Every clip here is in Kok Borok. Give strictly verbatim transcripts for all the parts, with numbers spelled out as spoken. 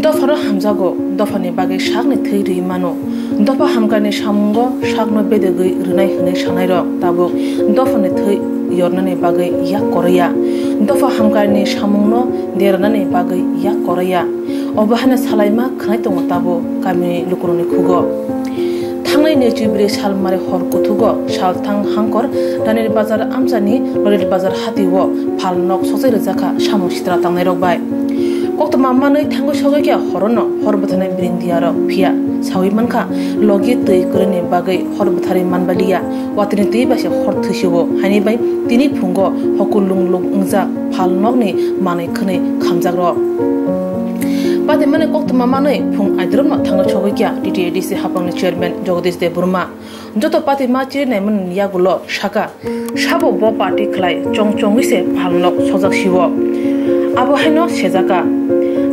Dophano hamjago, dophani bagwi sakni thwi rwi mano. Dopha hamkarni samungo sakno bedegwi rwnai hwnwi sanairok tabuk dophani thwi yornani bagwi yak koroi ya. Dopha hamkarni samungno deranani bagwi yak koroi ya. Obo haino salaima khwnai tongo tabuk kamini lukurokni khugo. Thangnai nwichibri salmari hor kuthugo salthang hangkor Ranir Bazar amchani Lolit Bazar hatio phalnok sokjak rwjakha samung sitra tangnairok bai. Koktwma manwi thangwi sogwi khe horono hor bwtharnai birindiyarok, phiya sawi mankha logi twi kwrwini bagwi hor bwtharwi manbaliya, watwini twi bai se hor thwisio, haini bai tini phungo hokol lunglung wngjak phalnokni manwi khwnwi khamjakrok. Patimani koktwma manwi phung aidromno thangwi sogwi kha T T A D C hapangni chairman Jagadish Debbarma. Joto patima chirinaimani yagulo saka, sabo bo party khlai chong chongwi se phalnok sokjak sio. Abo haino sejaka.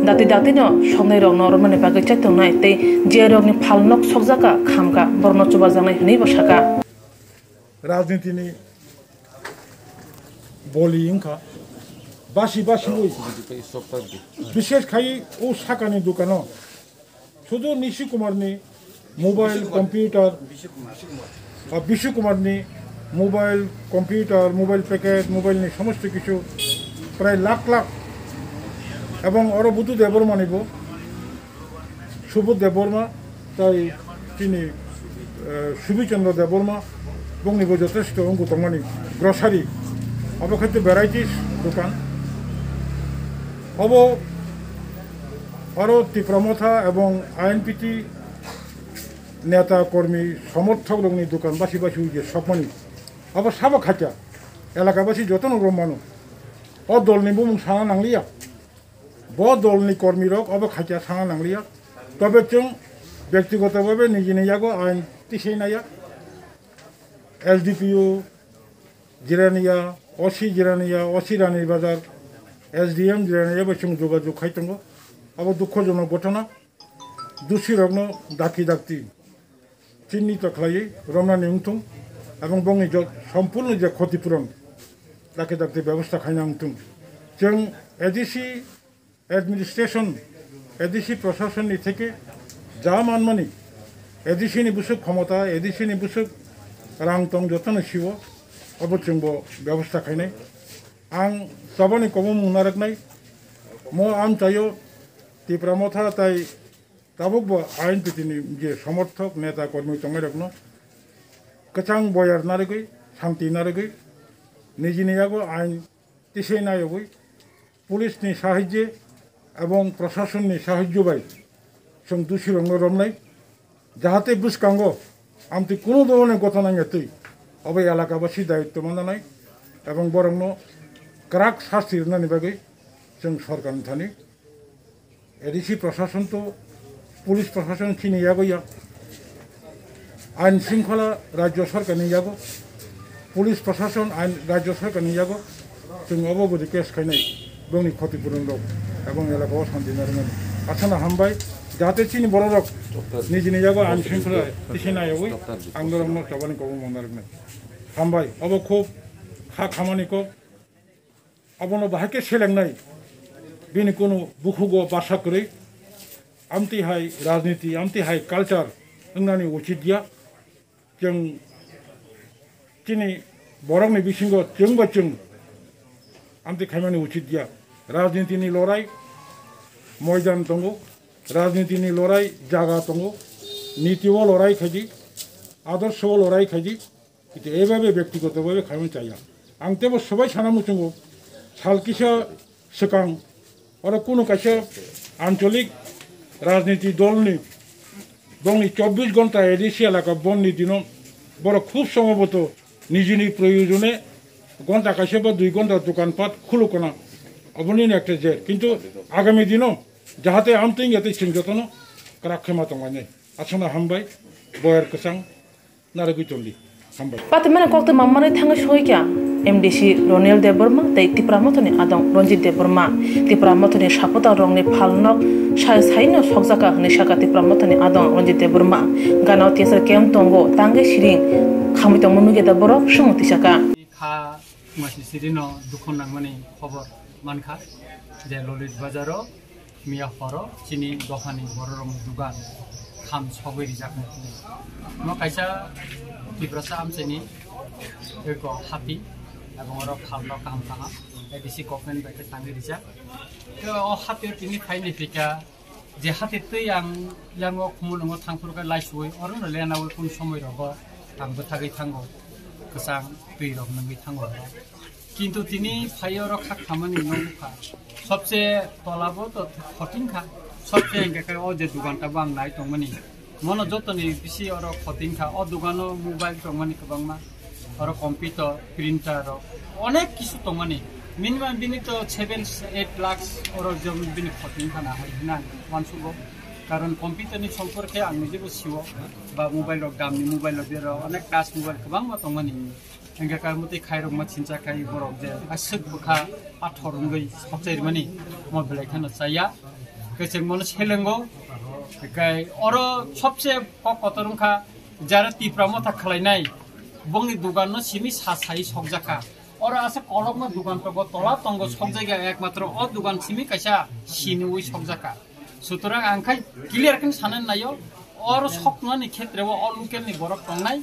Dakti daktino soknairokno romnani bagwi chaitongnai tei je rokni phalnok sokjaka khamka borokno chubajaknai hwnwibo saka. Rajnitini boli wngkha basi basi oi. Bishesh khai o sakani dukano Sudu Nishi Kumarni mobile, computer, ah, Bishu Kumarni mobile, computer, mobile packet, mobile ni somosto kichu prai lakh lakh, ebong oro Budhu Debbarma ni bo, Subudh Debbarma, tai chini, eh, Subhi Chandra Debbarma, bongni bo jotesto wngwi tongmani grocery, abo khaite varieties dokan, abo Aro Tipra Motha ebong I N P T neta, kormi, somorthok rokni dokan basi basi ui je sokmani. Abo sabo khacha elaka basi jotono romano. O dolni bumung sana nangliya. Bo dolni kormi rok obo khacha sana nangliya. Tobe chwng bektigoto babe nijini yago ain tisai naya. S D P O Jiraniya, O C Jiraniya, O C Rani Bazar, S D M Jiraniya bai chwng jogajog khai tongo. Abo dukhojonok ghotona. Dusirokno dakti dakti chinnito khlaiwi romnani wngthung, ebong bongni jo-, sompurno je khoti puron dakti dakti bebosta khaina wngthung. Chwng A D C administration, A D C prosasonni theke ja manmani, A D C ni bwswk khomota, A D C ni bwswk rang tong jotono siwo, obo chwngbo bebosta khainai. Ang chobani kobomung narwknai, mo amchaio Tipra Motha tai tabukbo I N P T ni je somorthok neta kormi tongnairokno kwchang boyar narwgwi, santi narwgwi, nijini yago ain tisai nayogwi, police ni sahajye ebong prosashan ni sahajyo bai chwng dusirokno romnai, jahate bwskango amtwi kunu dhoronni ghotona wngya twi, obo elaka basi dayitto mananai ebong borokno kwrak sasti rwnani bagwi chwng sorkarni thani A D C prosashan to, police prosashan chini yago ya. Ain shringkhola rajyo sarkarni yago, police prosashan ain rajyo sarkarni yago, chwng obo bo request khainai, bongni khoti puron rok, ebong elaka o shanti narwknani. Asana hambai, jahate chini borok rok nijini yago ain shringkhola tisai nayogwi, ang norokno chobani kobomung narwknai. Hambai, obo khub kha khamani kok, abono bahai khe selengnai, bini kunu bukhugo basa kwrwi, amtwi hai rajniti, amtwi hai culture wngnani uchit ya. Chwng chini borokni bisingo chwng bai chwng amtwi khaimani uchit ya. Rajnitini lorai moidan tongo, rajnitini lorai jaga tongo, niti o lorai khaidi, adorsho o lorai khaidi, Kiti ebabe bektigoto babe khaimani chaya. Ang tebo sobai sana muchungo, sal kisa swkang, oro kunu kaisa ancholik rajniti dolni bongni chobbish ghonta A D C elaka bonni dino borok khub somboboto nijini proyojone ghonta kaisa ba dui ghonta dokan pat khulukona, oboni ekta jer. Kintu agami dino jahate amtwi wngya tei chwng jotono kwrak khe ma tonglainai. Aswkno hambai, boyar kwchang. Narwgwi tongdi. Hambai. Patimani koktwma manwi thangwi sogwi kha M D C Ronil Debbarma tei Tipra Mothani adong Ranjit Debbarma. Tipra Mothani supporter rokni phalnok sai saino sokjakha hwnwi sakha Tipra Mothani adong Ranjit Debbarma. Gana T S R camp tongo tangwi siring khamwi tongma nukya da borok swngwi tisakha. Kha masi sirino dukho nangmani khobor mankha je Lolit Bazaro Miya horo chini dophani bororokni dugan kham sogwi rijak nukli. Omo kaisa Tiprasa amchaini eko hati ebong oro phalno kaham kaham A D C government bai khe tangwi rijak. Tei o hati o tini phaini phika je hati twi ang yango Khumulwngo thangphuru khe laisuwi orono lenawi kunu somoi rogo ang bwthagwi thango, kwchang twi rok nungwi thango. Kintu tini phai oro kha khamani no nukha. Sobse tola bo to khoting kha. Sobse hingke khe o je dugan tabo ang nai tongmani. Mono jotoni bisi oro khoting kha. O dugano mobile tongmani kwbangma. Oro computer, printer rok. Onek kisu tongmani. Minimum bini to seven, eight lakhs oro jom bini khoting kha na hai hinang wansugo. Karon computer ni sompor khe ang nijebo siwo. Ba mobile rok damni mobile rok bero onek touch mobile kwbangma tongmani. Hingke kar muti khairok ma chincha khai borok je aswk bwkha pathor wngwi sokchai rwmani mo belai kheno chaya. Kwchwng mono selengo. Kai oro sobse kok kotor wngkha jara Tipra motha khlainai bongni dugan no simi sa sai sokjakha. Oro asa kolokma dugan tongo, tola tongo sokjakya ekmatro o dugan simi kaisa siniwi sokjakha. Sutorang ang khai clear khe sanani naio, oro soknani khetre o, o local ni borok tongnai,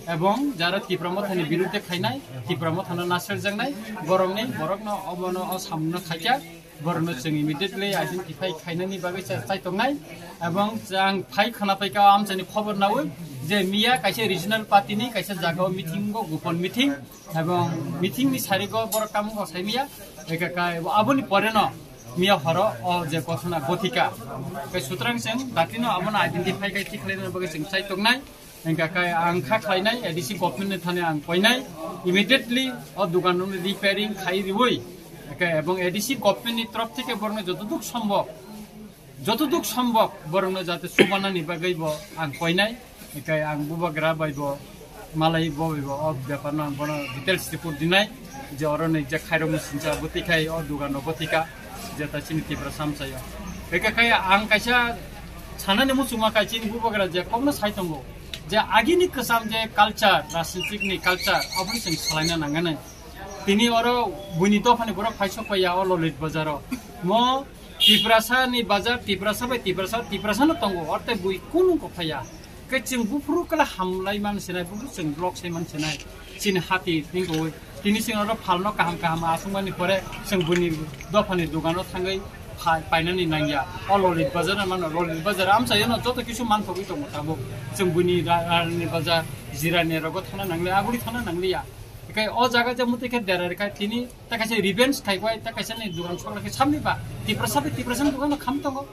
ebong jara Tipra Mothani birudde khainai, Tipra Mothano naserjaknai, borokni, borokno obono o samungno khaikha, borokno chwng immediately identify khainani bagwi cha-, chai tongnai, ebong ang phai khana phaikha amchaini khobor naui je miya kaisa regional party ni kaisa jagao meeting o, gopon meeting, Ebong meeting ni sarigo borok tamo kok sai miya, eka kai aboni pore no miya horo o je gothona gothika. Kai sutrang chwng datino abono identify kai thik khlaina bagwi chwng chai tongnai. Hingka kai ang kha khlainai A D C government ni thani ang koinai immediately o dugan no repairing khai riwi. Eka ebong A D C government ni torop thike borokno jotoduk sombok jotoduk sombok borokno jate chubanani bagwi bo ang koinai, hikai ang bubagra bai bo malai bo bai bo o bepar no ang bono details report dinai je oro ni je khairok ni sincha bwtwi khai o dugan no bwtwi ka je ta chini Tipra samsai o. Hikai khai ang kaisa sanani muchungma kai chini bubagra je kokno sai tongo je agini kwcham je culture, rajnitik ni culture aboni chwng salaina nangani. Tini oro buini dophani borok phai sok paiya o Lolit Bazar o. Mo Tiprasa ni bazar, Tiprasa bai Tiprasa, Tiprasa no tongo, orte bui kunu kok phaiya. Ke chwng buphuru kala hamlai man sinai, buphuru chwng block sai man sinai. Chini hati tingkoi. Tini chwng oro phalno kaham kaham aswk mani pore chwng buini dophani dogano thangwi phai, painani nangya. O Lolit Bazar no mano, Lolit Bazar amchaio no joto kisu manthogwi tongo tabuk. Chwng buini ra-, rani bazar, jirani rogo thana nangliya, aguli thana nangliya. Hikai o jaga je muti khe dera rikha tini ta kaisa revenge khai bai ta kaisa ni dugan sokra khe samni ba Tiprasa bai Tiprasa ni dugan no kham tongo.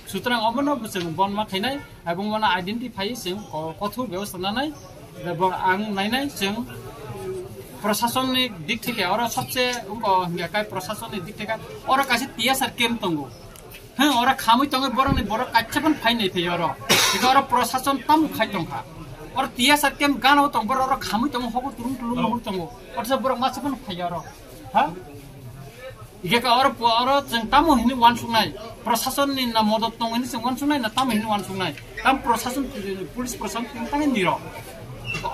Sutrang obono bwswng bon ma khainai, abong mano identify chwng ko-, kothok bebostha nanai, abo ang nainai chwng prashason ni dik theke oro sabse wngko hingya kai prashason ni dik theke oro kaisa T S R camp tongo. Heng, oro khamwi tongwi borokni borok kaisa phano phai nai phai oro. Iko oro prashason tamo khai tongkha. Oro T S R camp gana o tong borok oro khamwi tongo, hobo tulung tulung nugwi tongo. Oro borok masa phano phai oro. Ha? Ike ka oro po-, oro chwng tamo hini wansuknai. Prashason ni na modot tong hini chwng wansuknai na tamo hini wansuknai. Tam prashason, police prashason tini tangwi niro.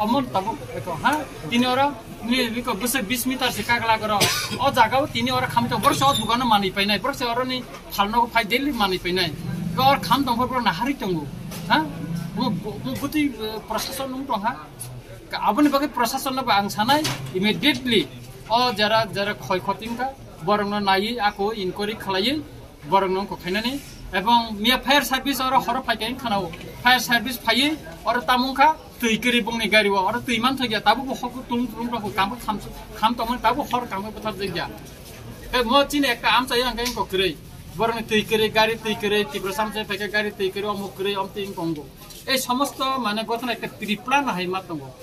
Omo tabuk eko, ha? Tini oro ni biko bwswk bis meter se kagla goro. O jaga o tini oro khamwi tong borok se o dogano manwi painai. Borok se oro ni phalno phai daily manwi painai. Iko oro kham tong phor borok naharwi tongo. Ha? Bo, bo, bo bwtwi, eh, prashason nung tong ha? Ka-, aboni bagwi prashason no ba ang sanai immediately o jara, jara khoi khoting kha borok no naiwi ako inquiry khlaiwi borok no wngkha khainani. Ebong miya fire service oro horo phai khe wngkha na o. Fire service phaiwi oro tamo wngkha twi kwrwi bongni gari o. Oro twi man thokya tabuk bo hok tulung tulung rok kamo kham, kham tongmani tabuk hor kamo bwthar jakya. Tei mo chini ekta amchai ang khe wngkha kwrwi. Borok ni twi kwrwi, gari twi kwrwi, Tiprasa amchai phai khe gari twi kwrwi, omo kwrwi, om twi wngkha wngo. Ei somosto mane gotona ekta pre-plan hai ma tongo.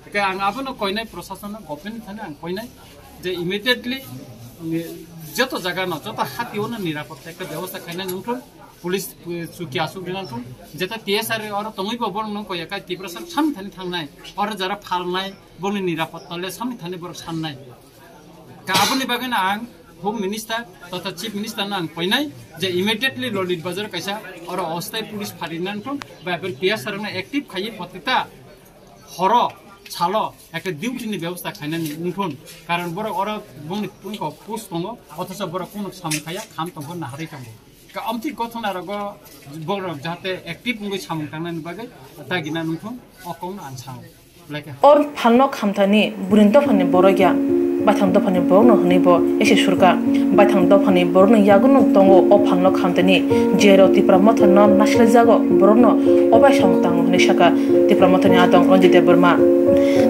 Hingke ang abono koinai, prashason no, government thani ang koinai je immediately, eh, joto jaga no, joto hati o no nirapotta ekta bebosta khainai nungthun, police, eh, chuki asuk rinang thun, jeta T S R oro tongwi bo borok no koya kai Tiprasa samni thani thangnai, oro jara phalnai, boni nirapotta le samni thani borok sannai. Ka aboni bagwi no ang Home Minister totha Chief Minister no ang koinai je immediately Lolit Bazar kaisa oro ostai police pharinang thun, ba T S R no active khaiwi phatikta horo salo ekta duty ni bebosta khainani wngthun, karon borok oro bongni wngkha post tongo, othocho borok kunu samung khaiya, kham tongkha, naharwi tongo. Amtwi gothona rogo borok jahate active wngwi samung tangnani bagwi tagina nungthung o kokno ang sao. Like a- Or phalno khamtani burini dophani borok ya, baithang dophani borokno hwnwi bo ese surka. Baithang dophani borokni yaguno tongo o phalno khamtani, jerok Tipra Mothano nasilaijago borokno obai samung tango hwnwi saka Tipra Mothani adong Ranjit Debbarma.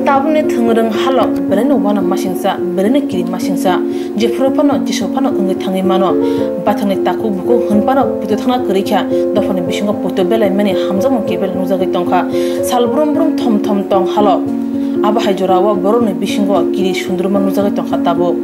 Tabukni thwngwrwng halok belaino uanam masingcha, belaino kiri masingcha. Jephuru phano, jesa phano wngwi thangwi mano. Baithangni takhuk bukhuk hwn phano poito thangna kwrwi kha. Dophani bisingo poito belaimani hamjakmung kebel nukjagwi tongkha. Sal brum brum thom thom tong halo. Abo hai jorao borokni bisingo kiri sundruma nukjagwi tongkha tabuk.